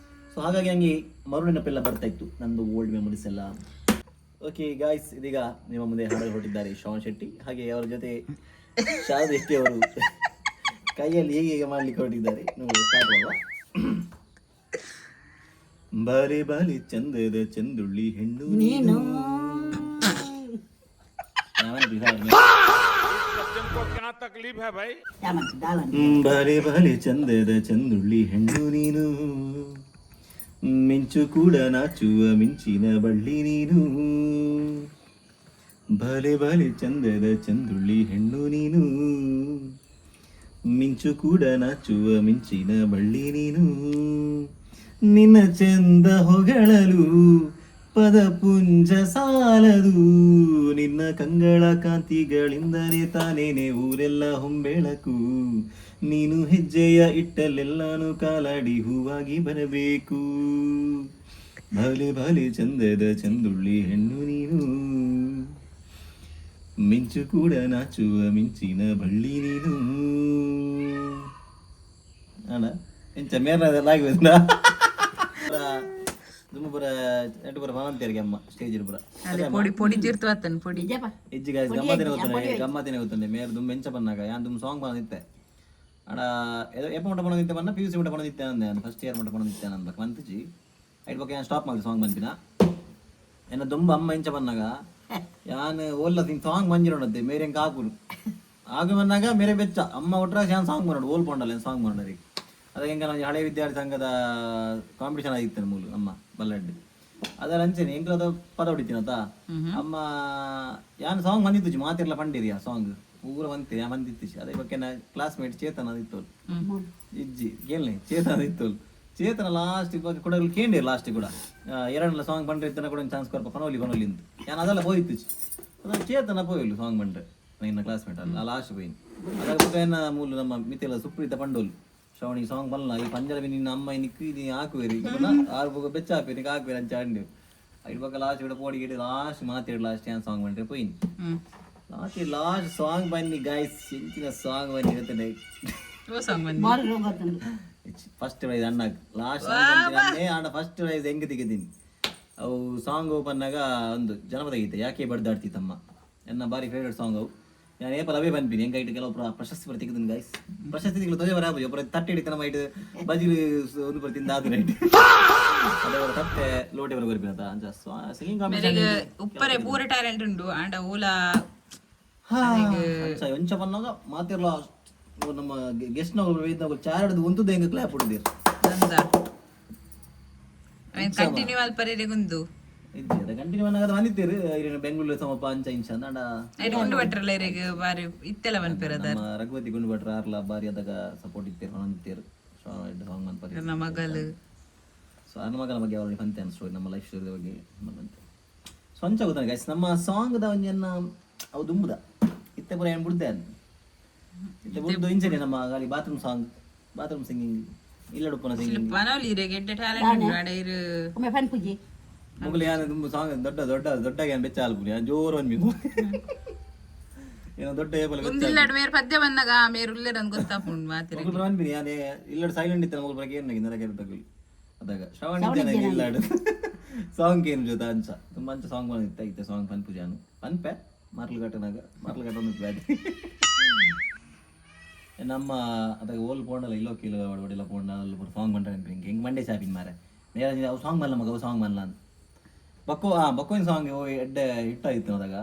ಸೊ ಹಾಗಾಗಿ ನನಗೆ ಮರು ನೆನಪೆಲ್ಲ ಬರ್ತಾ ಇತ್ತು, ನಂದು ಓಲ್ಡ್ ಮೆಮೊರೀಸ್ ಎಲ್ಲ. ಓಕೆ ಗಾಯ್ಸ್, ಇದೀಗ ನಿಮ್ಮ ಮುಂದೆ ಹಾಡಲು ಹೊರಟಿದ್ದಾರೆ ಶ್ರವಣ್ ಶೆಟ್ಟಿ. ಹಾಗೆ ಅವರ ಜೊತೆ ಶಾರದಾ ಶೆಟ್ಟಿ ಅವರು ಕೈಯಲ್ಲಿ ಹೇಗೆ ಹೇಗೆ ಮಾಡ್ಲಿಕ್ಕೆ ಹೊರಟಿದ್ದಾರೆ ನೋಡಿ. ಸ್ಟಾರ್ಟ್ ಮಾಡುವ. ಬಾಲೆ ಬಾಲೆ ಚಂದದ ಚಂದುಳ್ಳಿ ಹೆಣ್ಣು ನೀನು. ಯಾಮಂತ ದಾಳನ್. ಬಾಲೆ ಬಾಲೆ ಚಂದದ ಚಂದುಳ್ಳಿ ಹೆಣ್ಣು ನೀನು, ಮಿಂಚು ಕೂಡ ನಾಚುವ ಮಿಂಚಿನ ಬಳ್ಳಿ ನೀನು. ಬಾಲೆ ಬಾಲೆ ಚಂದದ ಚಂದುಳ್ಳಿ ಹೆಣ್ಣು ನೀನು, ಮಿಂಚು ಕೂಡ ನಾಚುವ ಮಿಂಚಿನ ಬಳ್ಳಿ ನೀನು. ನಿನ್ನ ಚಂದ ಹೊಗಳಲು ಪದಪುಂಜ ಸಾಲದು, ನಿನ್ನ ಕಂಗಳ ಕಾಂತಿಗಳಿಂದಲೇ ತಾನೇನೆ ಊರೆಲ್ಲ ಹೊಂಬೆಳಕು. ನೀನು ಹೆಜ್ಜೆಯ ಇಟ್ಟಲೆಲ್ಲಾನು ಕಾಲಾಡಿ ಹೂವಾಗಿ ಬರಬೇಕು. ಭಲೆ ಭಲೆ ಚಂದದ ಚಂದುಳ್ಳಿ ಹೆಣ್ಣು ನೀನು, ಮಿಂಚು ಕೂಡ ನಾಚುವ ಮಿಂಚಿನ ಬಳ್ಳಿ ನೀನು. ಅಣ್ಣ ಎಂಚ ಮೇರ್ನದೆಲ್ಲ ಆಗಿ ದುಮ್ಮ ಪುರ ಎಟ್ಟು ಪುರ ಮನಂತೇರಿಗೆ ಅಮ್ಮ ಸ್ಟೇಜ್ ಪುರ. ಅದೇ ಪೊಡಿ ಪೊಡಿ ತೀರ್ತು ಆತನ್ ಪೊಡಿ. ನಿಜಪ್ಪ. ಇಜ್ಜಿ ಗಾಯ್ಸ್, ಗಮ್ಮತ್ತಿನ ಗೊತ್ತುಂಡೆ, ಗಮ್ಮತ್ತಿನ ಗೊತ್ತುಂಡೆ. ಮೇರ್ ದುಮ್ಮ ಎಂಚ ಪನ್ನಾಗ ಯಾನ್ ದುಮ್ ಸಾಂಗ್ ಬಂದಿತ್ತೆ ಅಡ. ಎಪ್ಪ ಮುಟ್ಟ ಪಣದಿತ್ತೆ ಪನ್ನ, ಪಿಯುಸಿ ಮುಟ್ಟ ಪಣದಿತ್ತೆ ಅಂದೆ ನಾನು. ಫಸ್ಟ್ ಇಯರ್ ಮುಟ್ಟ ಪಣದಿತ್ತೆ ನಾನು ಬಕ್ ಮಂತಿಜಿ. ಐಟ್ ಬೊಕ್ಕ ಯಾನ್ ಸ್ಟಾಪ್ ಮಾಡಿದೆ ಸಾಂಗ್ ಬಂತಿನ. ಎನ್ನ ದುಂಬ ಅಮ್ಮ ಎಂಚ ಪನ್ನಾಗ, ಯಾನ್ ಓಲ್ಲ ತಿನ್ ಸಾಂಗ್ ಮಂಜಿರೋಣದ್ದೆ ಮೇರೆ ಎಂಕ ಆಕುನು ಆಗ ಬಂದಾಗ ಮೇರೆ ಬೆಚ್ಚ ಅಮ್ಮ ಒಟ್ರ ಯಾನ್ ಸಾಂಗ್ ಮಾಡೋಡು ಓಲ್ ಪೊಂಡಲ್ಲ ಸಾಂಗ್ ಮಾಡೋರಿ. ಅದಕ್ಕೆ ಎಂಕ ನಾನು ಹಳೆ ವಿದ್ಯಾರ್ಥಿ ಸಂಘದ ಕಾಂಪಿಟೇಷನ್ ಆಗಿತ್ತು ಮೂಲು ಅಮ್ಮ ಬಲ್ಲಡ್ಡಿ. ಅದರ ಅಂಚೆನೆ ಎಂಕ್ಲದ ಪದ ಹೊಡಿತೀನತ ಅಮ್ಮ. ಯಾನ್ ಸಾಂಗ್ ಬಂದಿತ್ತು ಮಾತಿರ್ಲ ಪಂಡಿರಿ, ಆ ಸಾಂಗ್ ಊರ ಬಂತೆ ಯಾ ಬಂದಿತ್ತು. ಅದೇ ಬಗ್ಗೆ ಕ್ಲಾಸ್ಮೇಟ್ ಚೇತನ ಇತ್ತು. ಇಜ್ಜಿ ಕೇಳನೆ, ಚೇತನ ಇತ್ತು. ಚೇತನ ಲಾಸ್ಟ್ ಇವಾಗ ಕೂಡ ಕೇಂಡಿ ಲಾಸ್ಟ್ ಕೂಡ ಎರಡಲ್ಲ ಸಾಂಗ್ ಬಂದ್ರೆ ಇತ್ತನ ಕೂಡ ಚಾನ್ಸ್ ಕೊರಪ ಪನೋಲಿ ಪನೋಲಿ ಅಂತ. ಯಾನ್ ಅದೆಲ್ಲ ಪೋಯಿತ್ತು. ಅದು ಚೇತನ ಪೋಯಿಲ್ಲ ಸಾಂಗ್ ಬಂದ್ರೆ ನಿನ್ನ ಕ್ಲಾಸ್ಮೇಟ್ ಅಲ್ಲ ಲಾಸ್ಟ್ ಪೋಯಿನ್. ಅದಾಗ ಏನ ಮೂಲು ನಮ್ಮ ಮಿತಿಲ್ಲ ಸುಪ್ರೀತ ಪಂಡೋಲು, ಶ್ರವಣಿ ಸಾಂಗ್ ಬಲ್ಲ ಈ ಪಂಜರ ನಿನ್ನ ಅಮ್ಮ ನಿಕ್ಕು ನೀ ಹಾಕುವೇರಿ ಆರು ಬೊಕ ಬೆಚ್ಚ ಹಾಪಿ ನಿಕ್ ಹಾಕುವೇರಿ ಅಂಚ ಅಂಡು. ಐದು ಬೊಕ ಲಾಸ್ಟ್ ಇಡ ಪೋಡಿ ಗಿಡ ಲಾಸ್ಟ್ ಮಾತಾಡಿ ಲಾಸ್ಟ್ ಏನ್ ಸಾಂಗ್ ಬಂದ್ರೆ ಪೋಯಿನ್. ಲಾಸ್ಟ್ ಲಾಸ್ಟ್ ಸಾಂಗ್ ಬನ್ನಿ ಗಾಯ್ಸ್, ಎಂಚಿನ ಸಾಂಗ್ ಬನ್ನಿ ಹೇಳ್ತೇನೆ. ಓ ಸಾಂಗ್ ಬಂದಿ. ಬಾರಿ ರೋಗ ತಂದು. ಫಸ್ಟ್ ಪ್ರೈಸ್ ಅಣ್ಣ ಲಾಸ್ಟ್ ಸಾಂಗ್ ಅಣ್ಣ ಫಸ್ಟ್ ಪ್ರೈಸ್ ಹೆಂಗ್ ತೆಗೆದೀನಿ. ಅವು ಸಾಂಗ್ ಓಪನ್ನಾಗ ಒಂದು ಜನಪದ ಗೀತೆ ಯಾಕೆ ಬಡ್ದಾಡ್ತಿ ತಮ್ಮ, ಎನ್ನ ಬಾರಿ ಫೇವ್ರೇಟ್ ಸಾಂಗ್ ಅವು. ನಾನು ಏಪಲ್ ಅವೇ ಬಂದ್ಬಿನಿ ಹೆಂಗ ಇಟ್ಟು ಕೆಲವು ಪ್ರಶಸ್ತಿ ಬರ ತೆಗೆದಿನಿ ಗೈಸ್. ಪ್ರಶಸ್ತಿ ತಿಂಗಳು ತೊಜೆ ಬರ ಒಬ್ಬರ ತಟ್ಟೆ ಹಿಡಿತ ನಮ್ಮ ಇಟ್ಟು ಬಜಿಲು ಒಂದು ಬರ ತಿಂದ ಅದು ರೈಟ್ ಅದೇ ಅವರ ತಟ್ಟೆ ಲೋಟೆ ಬರ ಬರ್ಬಿನತ ಅಂಚ ಸಿಂಗಿಂಗ್ ಕಾಂಪಿಟೇಷನ್. ಮೇರೆಗೆ ಉಪ್ಪರೆ ಪೂರ ಟ್ಯಾಲೆಂಟ್ ಉಂಡು ಆಂಡ ಓಲ ಅಂಚ ಎಂಚ ಪನ್ನಾಗ ಮಾತಿರ್ಲ ನಮ್ಮ ಗೆಸ್ಟ್ನವರು ಚಾರಡ್ದು ಒಂತದ್ದು ಹೆಂಗೆ ಕ್ಲಾಪ್ ಹೊಡೆದಿರು. ನಂದ ಕಂಟಿನ್ಯೂ ಅಲ್ಪರೇರೆಗುಂದು. ಇಜ್ಜಿ ಕಂಟಿನ್ಯೂ ಅನ್ನೋದು ಬಂದಿತ್ತೀರು ಇರೇನು ಬೆಂಗಳೂರು ಸಮಪ್ಪ ಅಂಚ ಇಂಚ ಅಂದ. ಐಟ್ ಗುಂಡು ಭಟ್ರಲ್ಲ ಇರೆಗ್ ಬಾರಿ ಇತ್ತೆಲ್ಲ ಪನ್ಪೆರ್. ನಮ್ಮ ರಘುಪತಿ ಗುಂಡು ಭಟ್ರ ಆರ್ಲ ಬಾರಿ ಅದಾಗ ಸಪೋರ್ಟ್ ಇತ್ತೀರು, ಹೊಂದಿತ್ತೀರು ಸಾಂಗ್ ಮನ್ಪರಿ. ನನ್ನ ಮಗಲು. ಸೊ ನನ್ನ ಮಗನ ಬಗ್ಗೆ ಅವರಿಗೆ ಪಂತೆ ಸ್ಟೋರಿ, ನಮ್ಮ ಲೈಫ್ ಸ್ಟೋರಿ ಬಗ್ಗೆ ಬಂತೆ. ಸೊ ಅಂಚ ಗೊತ್ತಾನೆ ಗೈಸ್, ನಮ್ಮ ಸಾಂಗ್ದ ಒಂಜನ್ನ ಅವು ದುಂಬುದ ಇತ್ತೆ ಪೂರ ಏನು ಬಿಡ್ದೆ ಅದು ಇತ್ತೆ ಬುಡ್ದು ಇಂಚನೆ ನಮ್ಮ ಗಾಳಿ ಬಾತ್ರೂಮ್ ಸಾಂಗ್, ಬಾತ್ರೂಮ್ ಸಿಂಗಿಂಗ್ ಇಲ್ಲಡುಪ್ಪನ ಸಿಂಗಿಂಗ್. ಪನೋಲಿ ಇರೆಗ್ ಎಡ್ಡೆ ಟ್ಯಾಲೆಂಟ್ ಉಂಡು ಆಂಡ ಇರು. ಒಮ್ಮೆ ಪನ್ ಪೂಜೆ. ಮೊಗಲು ಯಾನ್ ದುಂಬು ಸಾಂಗ್ ದೊಡ್ಡ ದೊಡ್ಡ ದೊಡ್ಡ ಏನು ಬೆಚ್ಚ ಆಲ್ಪುನಿ ಜೋರು ಅನ್ಮಿ ಏನೋ ದೊಡ್ಡ ಏಪಲ ಬೆಚ್ಚ. ಒಂದಿಲ್ಲಡ್ ಮೇರ್ ಪದ್ಯ ಬಂದಾಗ ಮೇರ್ ಉಲ್ಲೆರ್ ಅಂದ್ ಗೊತ್ತಾಪುಂಡು ಮಾತಿರೆ. ಮೊಗಲು ಅನ್ಬಿನಿ ಯಾನೆ ಇಲ್ಲಡ್ ಸೈಲೆಂಟ್ ಇತ್ತ ಮೊಗಲು ಬರಕ್ಕೆ ಏನು ನರಕ ಇರ್ತಗುಲ್ ಅದಾಗ ಶ್ರವಣ ಇದ್ದಾನೆ ಇಲ್ಲಾಡು ಸಾಂಗ್ ಏನು ಜೊತೆ ಅಂಚ ತುಂಬ ಅಂಚ ಸಾಂಗ್ ಬಂದಿತ್ತ ಇತ್ತೆ ಸಾಂಗ್ ಪನ್ ಪೂಜಾನು ಪನ್ಪೆ ಮರ್ಲು ಘಟನಾಗ ಮರ್ಲು ಘಟನ ಬ್ಯಾಟಿ ನಮ್ಮ ಅದಾಗ ಓಲ್ ಪೋಂಡಲ್ಲ ಇಲ್ಲೋ ಕೀಲೋ ಒಡೆಲ್ಲ ಪೋಂಡ ಅಲ್ಲಿ ಪೂರ ಸಾಂಗ್ ಬಂದ್ರೆ ಹಿಂಗೆ ಹಿಂಗೆ ಮಂಡೆ ಶಾಪಿಂಗ್ ಮಾರೆ ನೇರ ಅವು ಸಾಂಗ್ ಮಲ್ಲ ಮಗ ಅವು ಸಾಂಗ್ ಮಲ್ಲ ಅಂತ ಬಕ್ಕೋ ಆ ಬಕ್ಕೋಯಿನ ಸಾಂಗ್ ಎಡ್ಡೆ ಹಿಟ್ಟಾಯಿತ್ತು. ಅದಾಗ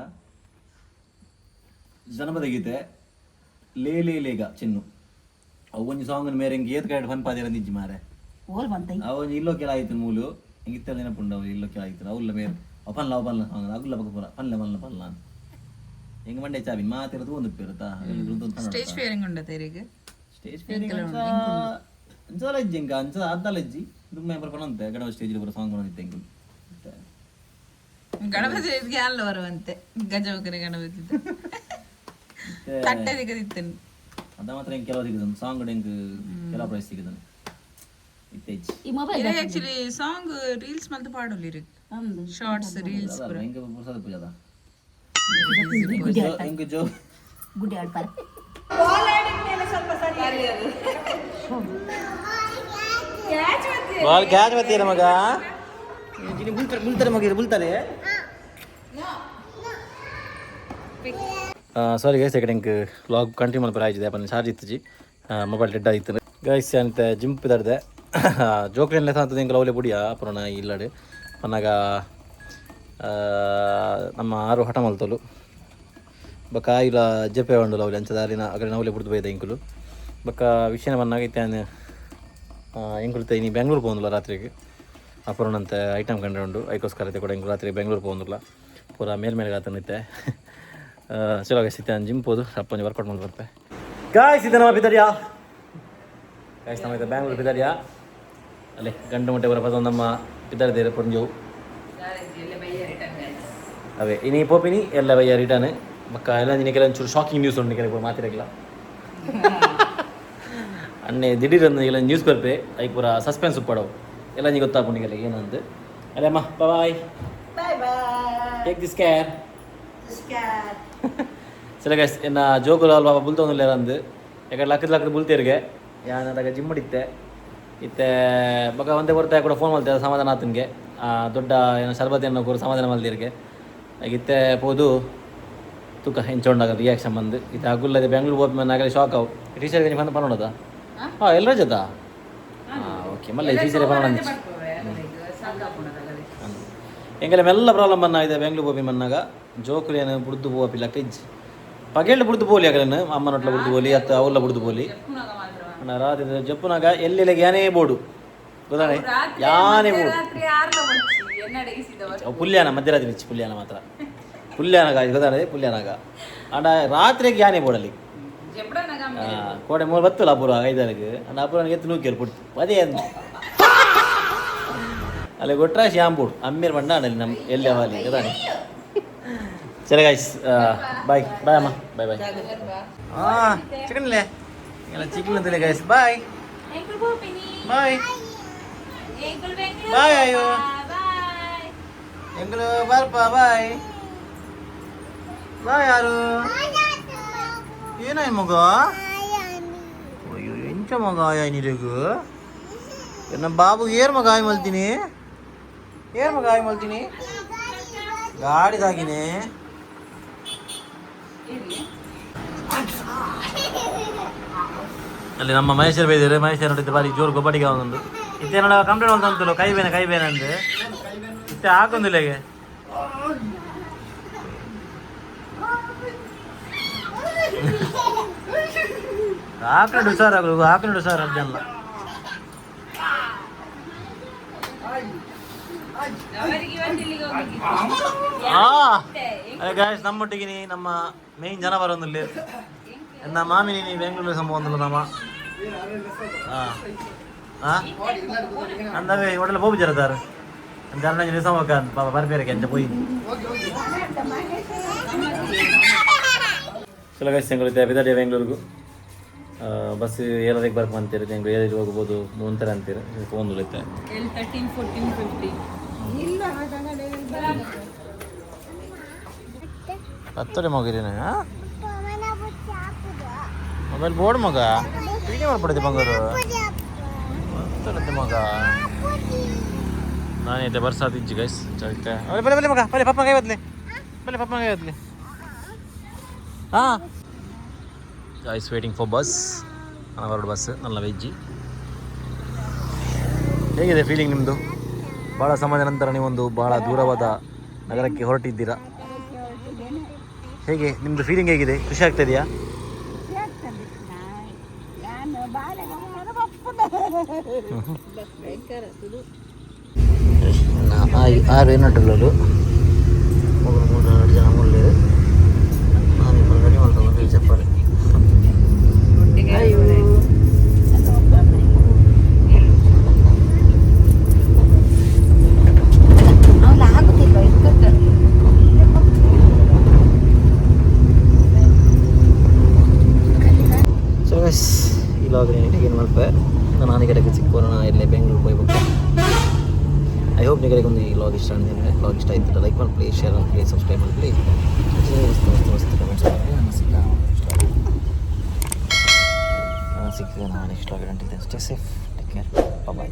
ಜನಪದ ಗೀತೆ ಲೇ ಲೇ ಲೇಗ ಚಿನ್ನು ಅವು ಒಂಜಿ ಸಾಂಗ್ ಮೇರೆ ಹಿಂಗೆ ಏತ್ ಕಡೆ ಫನ್ ಪಾದಿರ ನಿಜ್ಜಿ ಮಾರೆ. ಓಲ್ ಬಂತ. ಅವು ಒಂಜಿ ಇಲ್ಲೋ ಕೆಲ ಆಯ್ತು ಮೂಲು ಹಿಂಗೆ ಇತ್ತೆಲ್ಲ ನೆನಪುಂಡು. ಅವು ಇಲ್ಲೋ ಕೆಲ ಆಯ್ತು ಅವುಲ್ಲ ಮೇರೆ ಅವು ಪನ್ಲ ಅವು ಪನ್ಲ ಸಾಂಗ್ ಅಗುಲ್ಲ ಪಕ್ಕ ಪೂರ ಪನ್ಲೆ ಪನ್ಲ ಪನ್ಲ ಅಂತ. ಹೆಂಗ್ ಮಂಡೆ ಚಾಬಿನ್ ಮಾತಿರೋದು ಒಂದು ಉಪ್ಪಿರುತ್ತಾ. ಸ್ಟೇಜ್ ಫಿಯರಿಂಗ್ ಉಂಡತೆ ಇರಿಗೆ? ಸ್ಟೇಜ್ ಫಿಯರಿಂಗ್ ಅಂಚಲ ಇಜ್ಜಿ ಇಂಕ, ಅಂಚ ಅದ್ದಲ ಇಜ್ಜಿ. ದುಮ್ಮೆ ಪನಂತೆ ಗಣಪತಿ ಸ್ಟೇಜ್ ಪೂರ ಸಾಂಗ್ ಪನೊಂದಿತ್ತೆ ಎಂಕುಲು. ಗಣಪತಿ ಅಲ್ಲ ಬರುವಂತೆ ಗಜಮುಖನ ಗಣಪತಿ ತಟ್ಟೆ ದಿಕ್ಕದಿತ್ತೇನೆ. ಅದ ಮಾತ್ರ ಎಂಕ್ ಕೆಲವು ಸಿಗುದು ಸಾಂಗ್, ಎಂಕ್ ಕೆಲವು ಪ್ರೈಸ್ ಸಿಗುದು ಇತ್ತೇಜ್. ಈ ಮೊಬೈಲ್. ಆಕ್ಚುಲಿ ಸಾಂಗ್ ರೀಲ್ಸ್ ಮಲ್ತ ಪಾಡೊಲಿ ಇರಿಗೆ, ಶಾರ್ಟ್ಸ್ ರೀಲ್ಸ್. ಎಂಕ್ ಪುರ್ಸದ ಪೂಜಾದ ಎಂಕ್ ಜೋ ಗುಡ್ಡೆ ಆಡ್ಪಾರೆ. ಬಾಲ್ ಕ್ಯಾಚ್ ಬತ್ತೀರ ಮಗ. ಬುಲ್ತಾರೆ ಬುಲ್ತಾರೆ ಮಗ, ಬುಲ್ತಾರೆ. ಸಾರಿ ಗೈಸ್, ಎಕಡೆ ಎಂಕ್ ವ್ಲಾಗ್ ಕಂಟಿನ್ಯೂ ಮಲ್ಪರ ಆಯ್ತಿದೆ ಅಪ್ಪನ ಚಾರ್ಜ್ ಇತ್ತಿಜಿ, ಮೊಬೈಲ್ ಡೆಡ್ ಆಯಿತು ಗೈಸ್. ಅಂತ ಜಿಮ್ ಪಿದಾಡ್ದೆ ಜೋಕ್ಲೇನ್ ಲೆಸ ಅಂತದ ಎಂಕ್ ಲವ್ಲೆ ಬುಡಿಯ ಅಪುರಣ ಇಲ್ಲಡೆ ಪನ್ನಾಗ ನಮ್ಮ ಆರು ಹಠ ಮಲ್ತೋಲು. ಬೊಕ್ಕ ಆಯಿಲ ಜೆಪ್ಪೆ ಉಂಡು ಲವ್ಲೆ ಅಂಚದ ಅಲ್ಲಿನ ಅಗಡೆ ನವಲೆ ಬುಡ್ದು ಬೈದ ಎಂಕುಲು. ಬೊಕ್ಕ ವಿಷಯನ ಬನ್ನಾಗ ಇತ್ತೆ ಎಂಕುಲು ಇನಿ ಬೆಂಗ್ಳೂರು ಪೋಂದುಲ್ಲ ರಾತ್ರಿಗೆ. ಅಪುರಣಂತೆ ಐಟಮ್ ಕಂಡ್ರೆ ಉಂಡು, ಐಕೋಸ್ಕರ ಕೂಡ ಎಂಕುಲು ರಾತ್ರಿ ಬೆಂಗ್ಳೂರು ಪೋಂದುಲ್ಲ. ಪೂರ ಮೇಲ್ ಮೇಲ್ಗೆ ಆತನಿತ್ತೆ. ಚಲೋ ಗೈಸ್, ಇತ್ತೆ ಜಿಮ್ ಪೋದು ಅಪ್ಪಂಜಿ ವರ್ಕೌಟ್ ಮಾಡಿ ಬರ್ತೆ ಗಾಯ್ಸ್. ಇದು ನಮ್ಮ ಬಿದರಿಯಾ ಗಾಯ್ಸ್, ನಮ್ಮ ಇದು ಬ್ಯಾಂಗ್ಳೂರು ಬಿದರಿಯಾ. ಅಲ್ಲೇ ಗಂಡು ಮುಟ್ಟೆ ಬರ ಪದ ನಮ್ಮ ಬಿದರ್ದೇರ ಪೊಂಜವು. ಅವೇ ಇನಿ ಪೋಪಿನಿ ಎಲ್ಲ ಬಯ್ಯ ರಿಟರ್ನ್. ಬಕ್ಕ ಎಲ್ಲ ನಿನಗೆ ಒಂಚೂರು ಶಾಕಿಂಗ್ ನ್ಯೂಸ್ ಉಂಟು ಕೆಲವು ಮಾತಿರಗಿಲ್ಲ. ಅಣ್ಣೆ ದಿಢೀರ್ ಎಲ್ಲ ನ್ಯೂಸ್ ಪೇಪರ್ I ಪೂರ ಸಸ್ಪೆನ್ಸ್ ಉಪ್ಪಡವು ಎಲ್ಲ ನೀ ಗೊತ್ತಾಪುಂಡು ಏನಂತ. ಅಲ್ಲೇ ಅಮ್ಮ, bye. Bye bye. Take this care. ಸರಿ ಗೈಸ್, ಎನ್ನ ಜೋಕುಲು ಅಲ್ವಾ ಬುಲ್ತೊಂದುಲ್ಲೇರ್ ಅಂದ್ ಯಾಕಂದ್ರೆ ಲಕ್ಕದ ಲಕ್ಕದ ಬುಲ್ತೇರ್ಗೆ ಯಾನ್ ಜಿಮ್ ಇತ್ತೆ ಇತ್ತೆ. ಬೊಕ ಒಂದೇ ಹೊರತೆ ಕೂಡ ಫೋನ್ ಮಲ್ತೆ ಸಮಾಧಾನ ಆತನ್ಗೆ. ದೊಡ್ಡ ಏನೋ ಶರ್ಬತ್ ಏನೋ ಕೂಡ ಸಮಾಧಾನ ಮಲ್ದಿರ್ಗೆ. ಇತ್ತೆ ಪೋದು ತೂಕ ಎಂಚೊಂಡಾಗ ರಿಯಾಕ್ಷನ್ ಬಂದು. ಇತ್ತೆ ಅಗುಲ್ಲದೆ ಬೆಂಗ್ಳೂರು ಹೋದ ಮೇಲೆ ಆಗಲೇ ಶಾಕ್ ಅವು. ಟೀಚರ್ ಬಂದು ಪನ್ನೋಡದ. ಹಾಂ, ಎಲ್ಲರ ಜೊತೆ. ಹಾಂ, ಓಕೆ ಮಲ್ಲ ಟೀಚರ್ ಪನ್ನೋಡ. ಎಂಗಲ ಮೆಲ್ಲ ಪ್ರಾಬ್ಲಮ್ ಬನ್ನ ಇದೆ ಬೆಂಗ್ಳೂರು ಪೋಪಿ ಮನ್ನಾಗ ಜೋಕುಲು ಏನು ಬುಡ್ದು ಪೋಪಿಲ್ಲ ಕಜ್ಜಿ ಪಗೆಲ್ಡ್ ಬುಡ್ದು ಪೋಲಿ ಅಗಲೇನು ಅಮ್ಮನೊಟ್ಲ ಬುಡ್ದು ಪೋಲಿ ಅತ್ತ ಅವಲ್ಲ ಬುಡ್ದು ಪೋಲಿ. ಅಣ್ಣ ರಾತ್ರಿ ಜಪ್ಪುನಾಗ ಎಲ್ಲೆಲ್ಲಿಗೆ ಯಾನೇ ಬೋಡು ಗೊತ್ತಾನೆ ಯಾನೇ ಬೋಡು. ಅವು ಪುಲ್ಯಾನ ಮಧ್ಯರಾತ್ರಿ ಇಚ್ಚಿ ಪುಲ್ಯಾನ ಮಾತ್ರ ಪುಲ್ಯಾನಾಗ ಗೊತ್ತಾನೆ ಪುಲ್ಯಾನಾಗ. ಅಣ್ಣ ರಾತ್ರಿಗೆ ಯಾನೇ ಬೋಡಲ್ಲಿ ಕೋಡೆ ಮೂರು ಬತ್ತಲ್ಲ ಅಪೂರ್ವ ಐದರಿಗೆ. ಅಣ್ಣ ಅಪೂರ್ವ ಎತ್ತು ನೂಕಿಯರು ಪುಡ್ತು ಅದೇ ಅಂದ ಅಲ್ಲಿ ಗೊಟ್ರಾಶ್ ಯಾಂಬೂಡ್ ಅಮ್ಮೇರ್ ಬಣ್ಣ ಅಲ್ಲಿ ನಮ್ಮ ಎಲ್ಲಿ ಅವಲ್ಲಿ ಗೊತ್ತಾನೆ. ಸರಿ ಗಾಯ್ಸ್, ಬಾಯ್ ಬಾಯ್ ಅಮ್ಮ, ಬಾಯ್ ಬಾಯ್. ಹಾಂ, ಚಿಕನ್ ಇಲ್ಲೇ ಎಲ್ಲ ಚಿಕನ್ ಅಂತಿಲ್ಲ ಗೈಸ್. Boy boy boy. ಅಯ್ಯೋ ಎಂಗಳು ಬಾರಪ್ಪ. Bye bye. ಯಾರು ಏನಾಯ್ ಮಗ? ಅಯ್ಯೋ ಎಂಚ ಮಗ ಆಯ್ ನಿರಗು? ನಮ್ಮ ಬಾಬು ಏರ್ ಮಗ ಆಯ್ ಮಲ್ತೀನಿ, ಏರ್ ಮಗ ಆಯ್ ಮಲ್ತೀನಿ ಗಾಡಿದಾಗಿನೇ. ಅಲ್ಲಿ ನಮ್ಮ ಮಹೇಶ್ವರ ಬೈದಿದ್ದಾರೆ. ಮಹೇಶ್ವರ ನೋಡಿದ್ದು ಬಾರಿ ಜೋರು ಗೊಬ್ಬಡಿಗೆ ಒಂದೊಂದು ಇತ್ತೆ ನೋಡ ಕಂಪ್ಲೇಂಟ್ ಅಂತ ಅಂತಲ್ಲ, ಕೈ ಬೇನೆ ಕೈ ಬೇನೆ ಅಂದು ಇತ್ತೆ ಹಾಕೊಂದಿಲ್ಲ ಹೇಗೆ. ಹಾಕೊಂಡು ಹುಷಾರಾಗಲು, ಹಾಕೊಂಡು ಹುಷಾರು ಅರ್ಜಲ್ಲ. ಅದೇ ಗಾಯ್ಸ್, ನಮ್ಮೊಟ್ಟಿಗೆ ನೀ ನಮ್ಮ ಮೇನ್ ಜನ ಬರೋದಿಲ್ಲ. ಎನ್ನ ಮಾಮಿನಿ ನೀ ಬೆಂಗಳೂರು ಸಂಭವ ನಮ್ಮ ಹಾಂ ಹಾಂ ಅಂದಾವೆ ಒಡಲ ಬೋಬು ಜರದಾರ ಅಂತ ಅಣ್ಣ ನಿಸಮಕ ಪಾಪ ಬರ್ಬೇರೆ ಅಂಚ ಪೋಯಿ. ಚಲೋ ಗೈಸ್, ಎಂಗಳು ಬಿದಾಡಿ ಬೆಂಗಳೂರಿಗೂ ಬಸ್ ಏಳರಿಗೆ ಬರ್ಪ ಅಂತೀರಿ. ಎಂಗಳು ಏಳರಿಗೆ ಹೋಗ್ಬೋದು ಮುಂತಾರೆ ಅಂತೀರಿ. ಫೋನ್ ಉಳಿತೆ. 13 14 15. ಹತ್ತರೆ ಮಗಿರಿನ ಮೊಬೈಲ್ ಬೋರ್ಡ್ ಮಗ ವೀಡಿಯೋ ಮಾಡ್ಪಡಿದೆ ಬಂಗಾರು ಹತ್ತರತ್ತೆ ಮಗ. ನಾನೈತೆ ಬರ್ಸಾತ್ ಇಜ್ಜಿ ಗೈಸ್ ಚಲಿತೆ. ಬಲೆ ಬಲೆ ಮಗ, ಬಲೆ ಪಪ್ಪ ಕೈ ಬದ್ಲೆ, ಬಲೆ ಪಪ್ಪ ಕೈ ಬದ್ಲೆ. ಹಾಂ ಗೈಸ್, ವೇಟಿಂಗ್ ಫಾರ್ ಬಸ್. ಹೊರಡು ಬಸ್ ನನ್ನ ವೆಜ್ಜಿ. ಹೇಗಿದೆ ಫೀಲಿಂಗ್ ನಿಮ್ಮದು? ಭಾಳ ಸಮಯದ ನಂತರ ನೀವೊಂದು ಭಾಳ ದೂರವಾದ ನಗರಕ್ಕೆ ಹೊರಟಿದ್ದೀರಾ. ಹೇಗೆ ನಿಮ್ಮದು ಫೀಲಿಂಗ್ ಹೇಗಿದೆ? ಖುಷಿ ಆಗ್ತಾ ಇದೆಯಾ? ಆರು ಏನಟ್ಟಲ್ಲರು ಮೂರು ಮೂರು ಎರಡು ಜನ ಮೂರು. ಮಲ್ಪೆ. ನಾನು ಕಡೆಗೆ ಸಿಕ್ಕೋಣ ಇಲ್ಲೇ ಬೆಂಗಳೂರು ಹೋಗ್ಬೇಕು. I hope ನಿಮಗೆ ಒಂದು ಈ ವ್ಲಾಗ್ ಇಷ್ಟ ಆಗಿದೆ. ವ್ಲಾಗ್ ಇಷ್ಟ ಆಯ್ತು ಲೈಕ್ ಮಾಡಿ ಪ್ಲೀಸ್, ಶೇರ್ ಮಾಡಿ ಪ್ಲೀಸ್, ಸಬ್ಸ್ಕ್ರೈಬ್ ಮಾಡಿ ಪ್ಲೀಸ್. ಮಸ್ತ್ ಮಸ್ತ್ ಮಸ್ತ್ ಕಮೆಂಟ್ಸ್ ಮಾಡಿ. ನಾನು ಸಿಕ್ಕ ನಾನು next vlog. Stay safe, take care, bye.